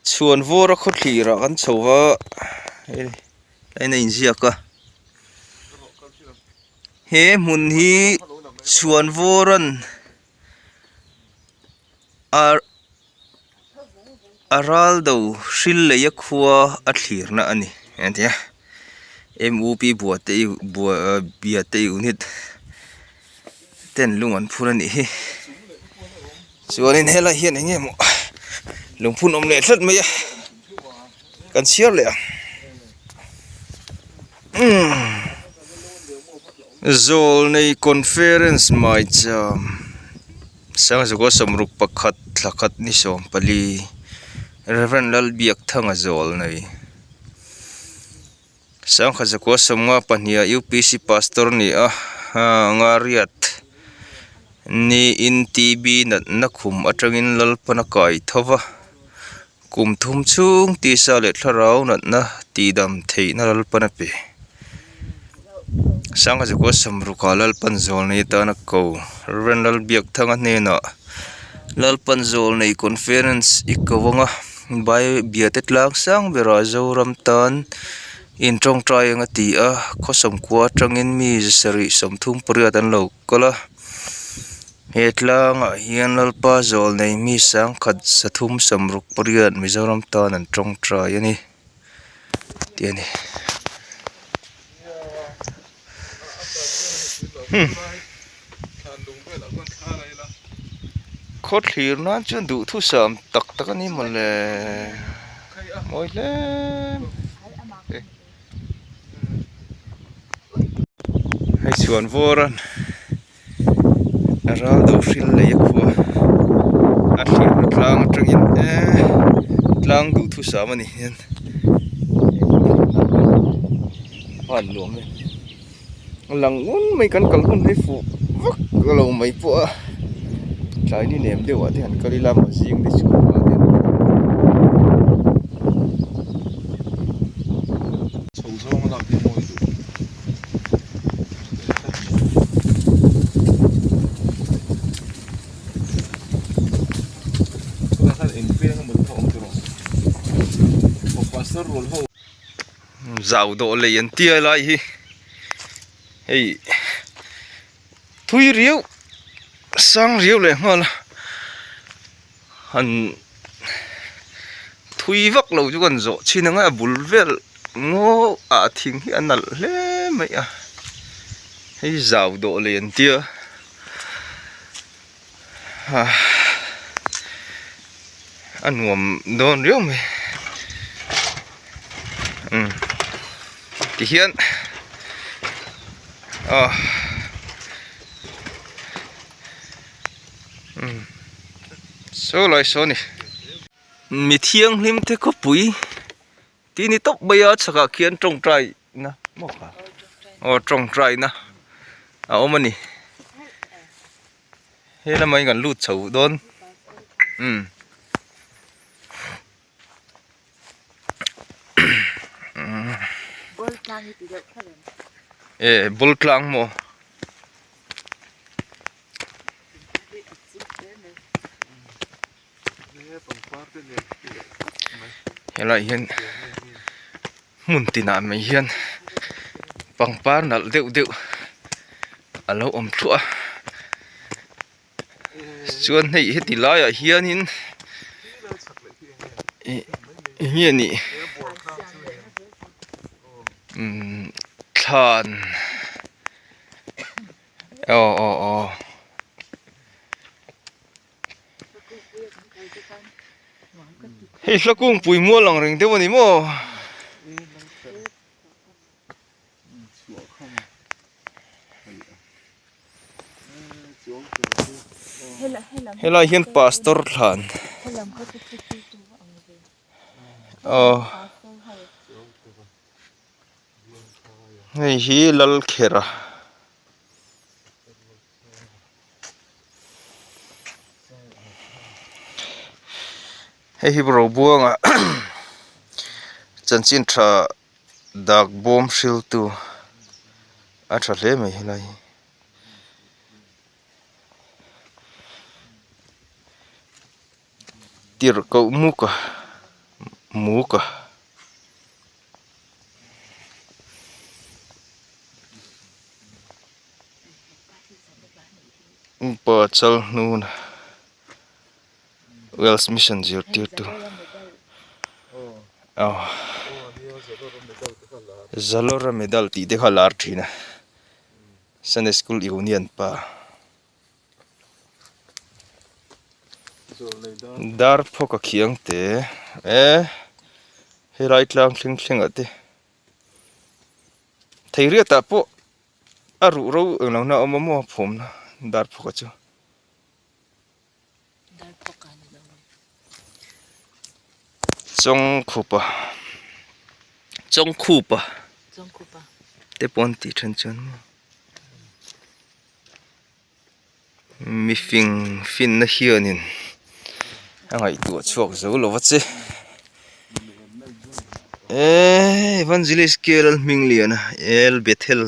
Chhuan vawra khawthlirah kan chho va hei line a inziak a he hmun hi chhuan vawran a a ral do hril lei a khua a thlirna a ni a ti a M U P bua te bua bia te unit ten lung an phur a nih hi chuanin helai hian eng nge maw lungphun awm leh tlat mai a kan chhiar leh ang umm zawlnei conference maicham sangzukua sawmruk pakhat thla khat ni 14 Reverend Lalbiakthanga zawlnei. Sangkhat zakua sawmnga pahniha UPC pastor ni a Ngariat niin TB natna khum atangin Lalpan a kai tho va, kum thum chhung tisa leh thlarau natna tihdam theihna Lalpan a pe. Sangkhat zakua sawmrukah Lalpan zawlnei atana ko Rev Lalbiakthanga hnenah Lalpan zawlnei conference i ko anga Bai biate tlang sang berah Zoram tan intawngtai ang a ti a, khawsawm khua atangin mi sarih 38 an lo kal a, he tlangah hian Lalpa zawlnei mi sangkhat 368 Mizoram tan an tawngtai a ni tih a ni. Khaw thlir nan chuan duhthusam tak tak a ni mawle mawi hle mai hei chhuan vawr a ral deuh hril lei a khua a thlir tlang atangin eee tlang duhthusam a ni hian a nuam e. Lang ngun mai kan kal hun hi fuh vak lo mai pawh a tlai ni nem deuh ah te han kal ila maw zing te chhuah hma te Chho zawng a lak hi mawi duh. Tunah khan eng peng emaw te kha awm tawh rawh. Aw pastor rual ho. Zau dawh lei an tia lai hi hei thui riau sang riau leh nghal a han thui vak lo chu kan zawh chhin ang a a bul vel ngaw ah thing hi a nalh hle mai a hei zau dawh lei an tia a nuam dawn riau mai umm tihian ah umm saw lai saw a ni mi thianghlim te khawpui tih ni tawp mai a chhakah khian tawngtai na maw kha aw tawngtai na a awm a ni. He lamah hian kan lut chho dawn umm eh ball tlang maw. Helaiah hian hmun tinah mai hian pangpar nalh deuh deuh a lo awm thluah a chuan hei heti laiah hianin ih eng nge nih umm thlan aw aw aw. Hei hla kungpui mual ang reng deuh a ni maw? Helai hian pastor thlan aw hei hi Lalkhera. Hei hi Robuanga chanchin tha dak bawm hriltu a tha hle mai helai hi. Tirhkoh muk a. Muk a. Upa Chalhnuna Welsh Mission zirtirtu aw Zalora medal tih te kha a lar thin a Sunday School Union pa. Dar phawk a khiang te e helai tlang thleng thleng ah te thei riat ah pawh a ruh ro eng lo na a awm a maw a phum na dar phawk a chu. Chawngkhupa Chawngkhupa te pawh an tih then chuan maw. Mifing finna hianin a ngaihtuah chhuak zo lo va che eee evangelist K Lalhmingliana El Bethel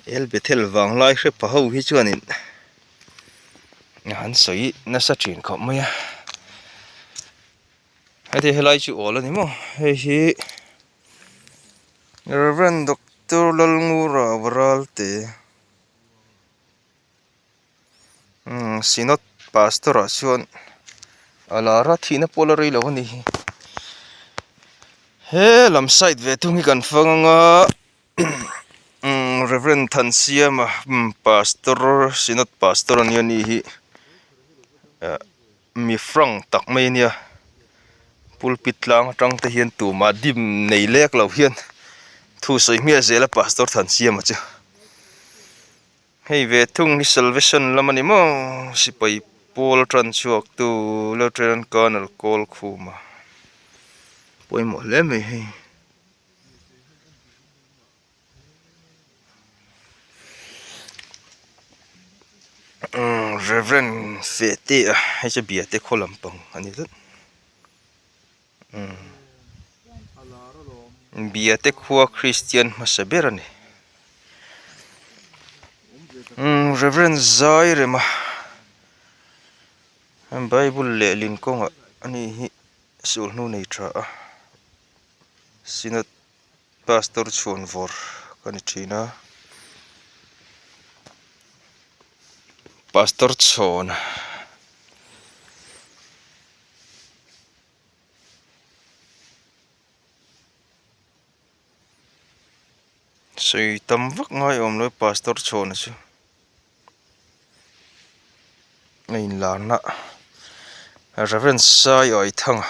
El Bethel vanglai hre pa ho hi chuanin an sawi nasa thin khawp mai a heti helai chu awl a ni maw hei hi. Rev Doctor Lalngura Varalte umm Synod Pastor ah chuan a lar a thihna pawh la rei lo a ni hi he lam side ve thung hi kan fang anga umm Rev Thansiama Pastor Synod Pastor a nia ni hi ah. Mi frank tak mai a nia pulpit tlang atang te hian tumah dim nei lek lo hian thu sawi hmiah zel a pastor Thansiama chu hei ve thung hi salvation lam a ni maw sipai pawl tan chhuak tu lieutenant colonel Kawlkhuma pawimawh hle mai hei. Reverend Fehtea hei chu Biate khaw lampang a ni tlat Biate khua Kristian hmasa ber a ni Reverend Zairema Bible lehlin kawngah a ni hi sulhnu nei tha a Synod. Pastor chhuan vawr ka ni thin a pastor chhawn sawi tam vak ngai awm lo pastor chhawn chu a inlarna Reverend Saiawithanga.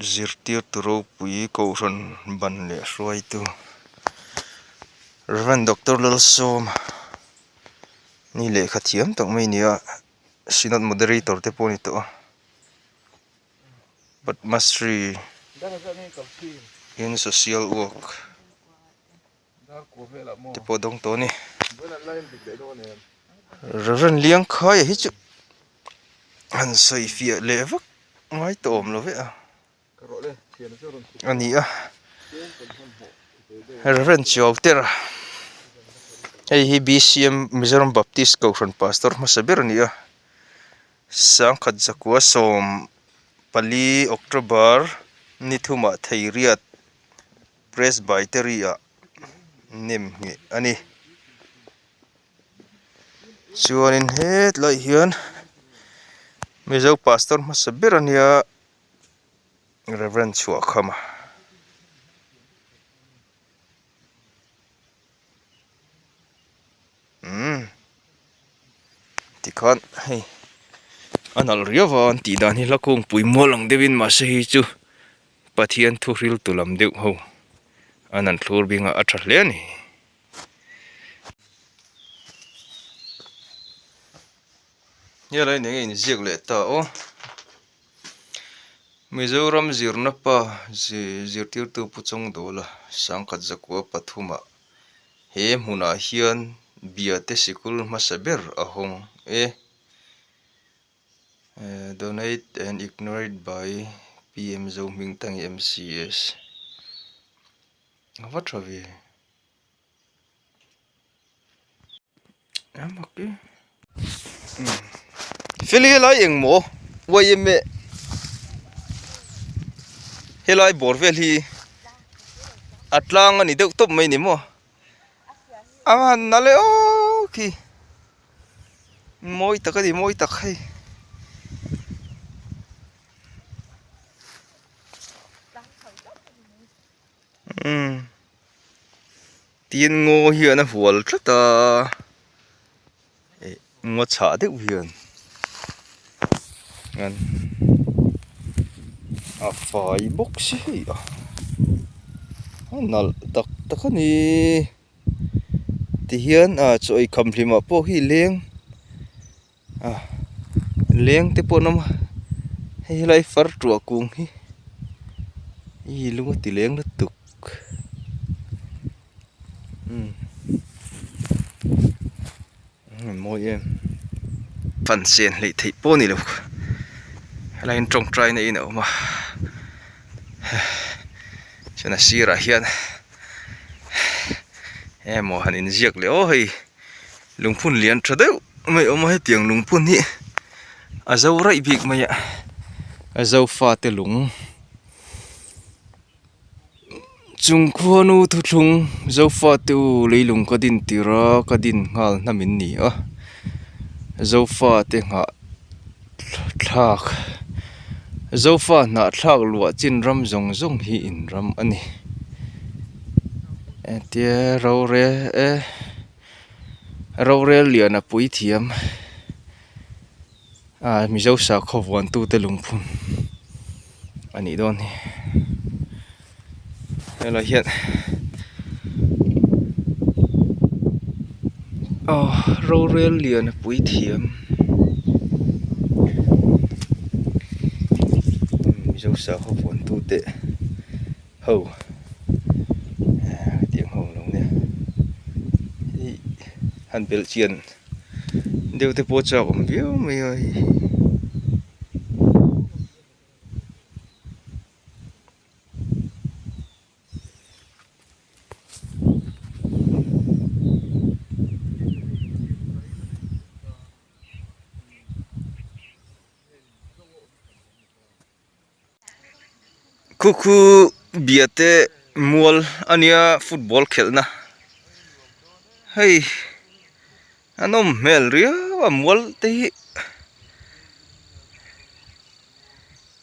Zirtirtu ropui kohhran ban leh hruaitu Rev Doctor Lalsawma ni lehkha thiam tak mai a ni a Synod moderator te pawh a ni tawh a Padmashree in social work. Te pawh dawng tawh a ni. Reverend Liangkhaia hi chu han sawi fiah leh vak ngai tawh awm lo ve a a ni a Reverend Chuautera hei hi B_C_M Mizoram Baptist Kohhran Pastor hmasa ber a ni a Sangkhat zakua 14 October ni thumah Theiriat. Presbytery ah nem ngheh a ni chuanin hetlaiah hian mizo pastor hmasa ber a nia Reverend Chhuahkhama. Umm tikhan hei a nalh riau a an tih dan hi hla kungpui mual ang deuhin mahse hei chu Pathian thu hril tu lam deuh ho an an thlur bing a a tha hle a ni. Helai nen a inziak leh ta aw Mizoram zirna pa zirtirtu Pu Chawngdawla Sangkhat Zakua pathumah he hmunah hian Biate sikul hmasa ber a hawng e. Donate and ignorate by PM Zohmingthangi MCS a va tha ve. Feli helai engmaw yma helai bawr vel hi a tlang a ni deuh tawp mai ni maw a han na leh awk khi mawi tak a ni mawi tak hei. Umm tin ngaw hian a hual tlat a eh ngaw chhah deuh hian an a fai bawk si hei a a nalh tak tak a ni tihian ah chaw ei kham hlimah pawh hi leng. A leng te pawh an awm a hei helai far tuah kung hi ih lung a ti leng lutuk umm a mawi em fan sen hleih theih pawh a ni lo helai in tawngtai na in a awm a chuan a sirah hian emaw han inziak leh aw hei. Lungphun lian tha deuh mai a awm a hetiang lungphun hi a zo raih bik mai a a zo fate lung chung khuanu thuthlung zo fate u leilung ka din tir a ka din nghal hnam in ni a zo fate nghah thlak zofa hnahthlak luah chin ram zawng zawng hi in ram a ni engtia rore e rorel lian a pui thiam ah mizo sakhaw vuan tute lungphun a nih dawn hi helai hian aw rorel lian a pui thiam mizo sakhaw vuan tute ho tiang ho lo nia ih han belh chian deuh te pawh a chak awm viau mai a hei. Khu khu biate mual a nia football khelhna hei a nawm hmel riau a mual te hi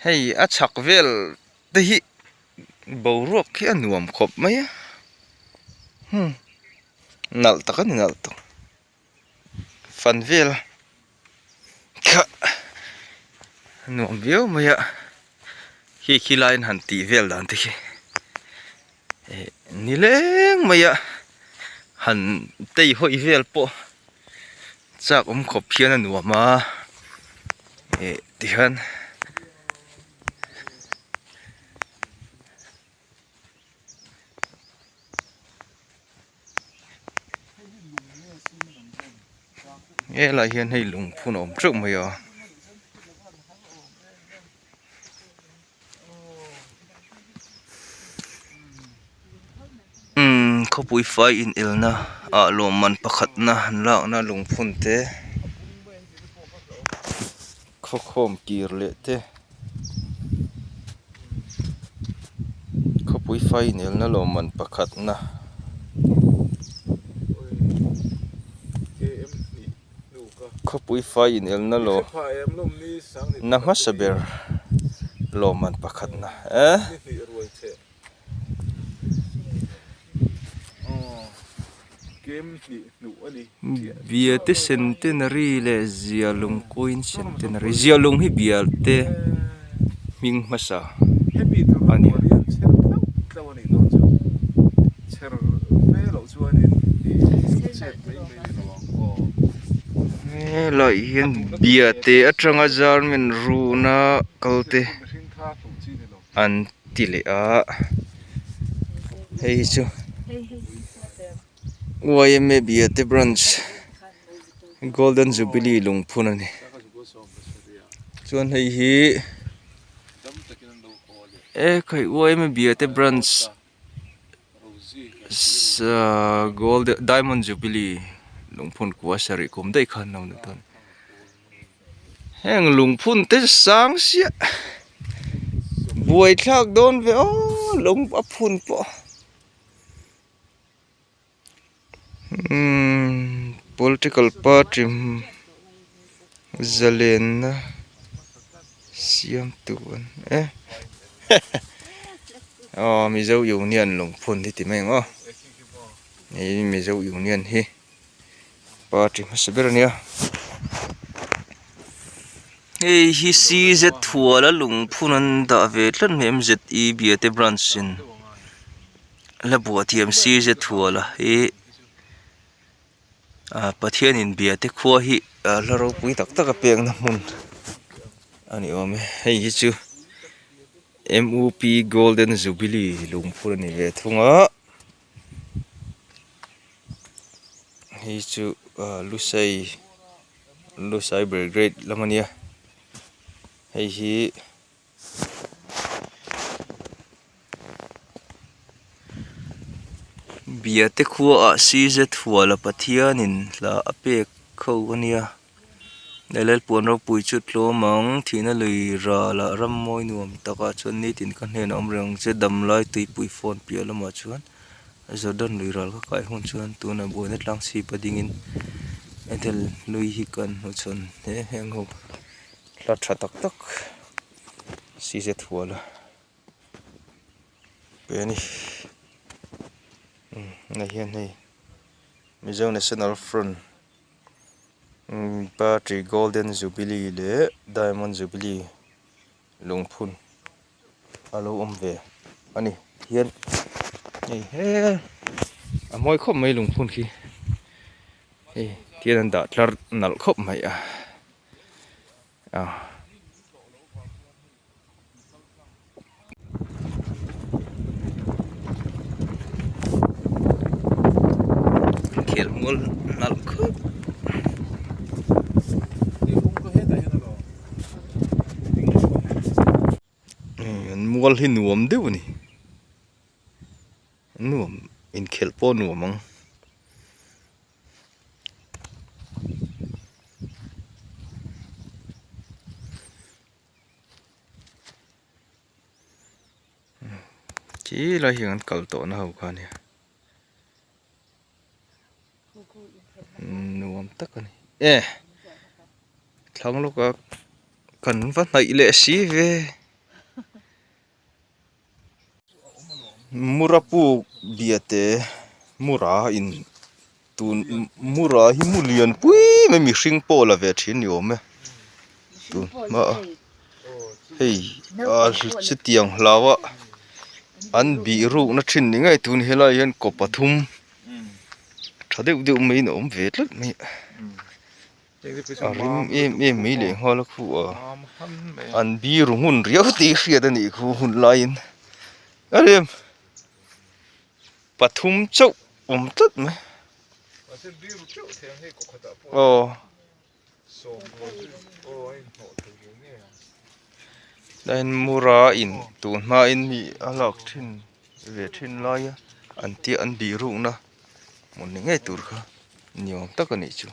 hei a chhak vel te hi boruak hi a nuam khawp mai a hmm nalh tak a ni nalh tak fan vel kha nuam viau mai a khi khi laiin han tih vel dan te khi eh ni leng mai a han tei hawi vel pawh chak awm khawp hian a nuam a eh tihian. Helai hian hei lungphun a awm teuh mai a. Umm khawpui fai in elna ah lawmman pakhatna an lakna lungphun te khawkhawm kir leh te khawpui fai in elna lawmman pakhatna. Khawpui fai inelna law na hmasa ber lawmman pakhatna eh. Biate Centenary leh Zialung Queen Centenary Zialung hi Biate hming hmasa a ni. Helai hian Biate atanga German runa kal te an ti leh a hei hi chu yma Biate branch golden jubilee lungphun a ni chuan hei hi ekhai yma Biate branch Gold diamond jubilee Lungphun kua sarih kum daih khan lo ni dawn. Heng lungphun te sang siah buai thlak dawn ve aw lung a phun pawh umm political party zalenna siam tu an e aw mizo union lungphun hi ti mai ang aw hei mizo union hi. Party hmasa ber ania hei hi cz huala lungphun an dah ve tlat mai mze biate branch in la buah thiam cz huala hi ah pathian in biate khua hi ah hla ropui tak tak a pekna hmun a ni awm e hei hi chu mup golden jubilee lungphun a ni ve thung a. Hei chu ah lusei lusai brigade lam a nia hei hi Biate khuaah CZ Huala Pathianin hla a pek ho a nia. Lalpuan ropui chu tlawm ang, thihna lui ralah ram mawi nuam takah chuan nitin ka hnenah awm reng ang che, damlai tuipui phone piah lamah chuan Jordan lui ral ka kai hun chuan tunah buaina tlang chhip a dingin Ethel lui hi kan hmu chhawn he heng ho hla tha tak tak CZ huala pe a ni umm hei hian hei Mizo National Front. Party Golden Jubilee leh Diamond Jubilee lungphun a lo awm ve a ni hian hei he a mawi khawp mai lungphun khi hei tihian an dah tlar nalh khawp mai a ah. Khelmual nalh khawp. An mual hi nuam deuh a ni. Nuam inkhelh pawh nuam ang. Khi lai hi an kal tawh na ho kha ania nuam tak a ni e thlang lawka kan va hnaih leh si ve Mura puk biate mura in tun mura hi mu lian pui mai mihring pawh la ve thin ni awm e tun hma a hei a chutiang hlau a an bih rukna thin ni ngei tun helai hian kaw pathum tha deuh deuh maiin a awm ve tlat mai a. A rim em em mai leh nghal a khu a an biru hmun riau tih hriat a nih khu hun laiin a rem pathum chauh awm tlat mai aw tlaiin mura in tun hmain mi a lak thin ve thin laia an tia an birukna hmun ni ngei tur kha ni awm tak a nih chu.